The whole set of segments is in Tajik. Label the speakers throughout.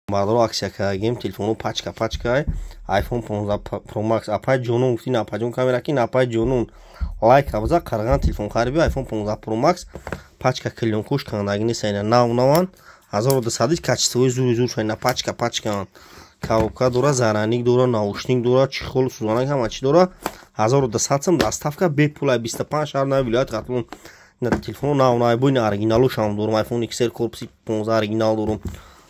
Speaker 1: Бародаро, акция кардагем, телефоно пачка пачка, iPhone 15 Pro Max. Апай ҷонон, гуфти напаҷон камера ки, напай ҷонон, лайк абза қарған, телефон хариби. iPhone 15 Pro Max, пачка, клёнкуш кандаги нест, ина нав наван, 1200, качествои зури зур, ина пачка пачкаан, коробка дора, зарядник дора, наушник дора, чехол, сӯзанак, ҳама чӣ дора. 1200 сом, доставка бепула, 25 шаҳр нави вилояти Хатлон. Телефоно нав нав, бо ин оригиналошам дорум, iPhone XR корпуси 15 оригинал дорум.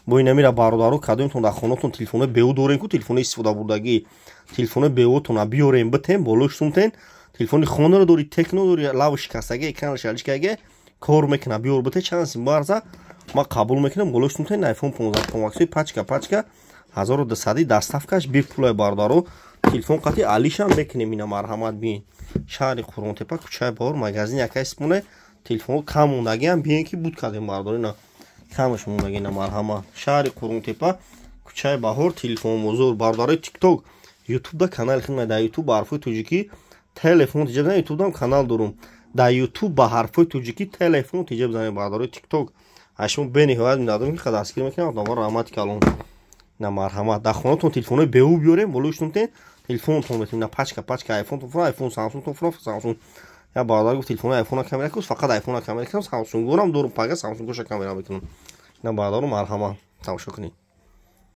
Speaker 1: Бо инамира, бародаро, кадомтон дар хонатон телефонои беу дорем ку, телефонои истифода бурдагӣ, телефонои беотона биёрем, битем, болош сумтен. Телефони хонаро дори, Техно дори, лаву шикастаги, экран шалишкаги, кор мекуна, биёр бите, чанд сим барза, ма қабул мекунам, болош сумтен. iPhone 15 Pro Max пачка пачка, 1200, доставкаш бепулай, бародаро, телефон қати алишам мекунем. Ина, марҳамат, биен, шаҳри Қурғонтепа, кӯчаи Баҳор, магазин якай споне. Телефонҳо кам мондагиам, биен ки буд кардем, бародаро, ина камаш мондаги. Ина, марҳамат, шаҳри Қурғонтепа, кӯчаи Баҳор, телефонбозор. Бародарои Тикток, Ютубда канали хидмат, дар Ютуб ба ҳарфҳои тоҷикӣ «Телефон тиҷа» бизанед, Ютубдам канал дорум, дар Ютуб ба ҳарфҳои тоҷикӣ «Телефон тиҷа» бизанед. Бародарои Тикток, аз шумо бениҳоят миннатдорем, ки дастгирӣ мекунем. Худованд раҳмати калон. На, марҳамат, дар хонатон телефонҳои беу биёрем, болои шунтен, телефонтон метавонед. На, пачка пачка, айфон тон, айфон, Самсунг тон, Самсунг. Я бародар гуфт, телефони айфона камера кус, фақат айфона камера кунам, Самсунгорам дорум, пага Самсунгоша камера мекунам. На, бародару, марҳамат, тамошо кунед.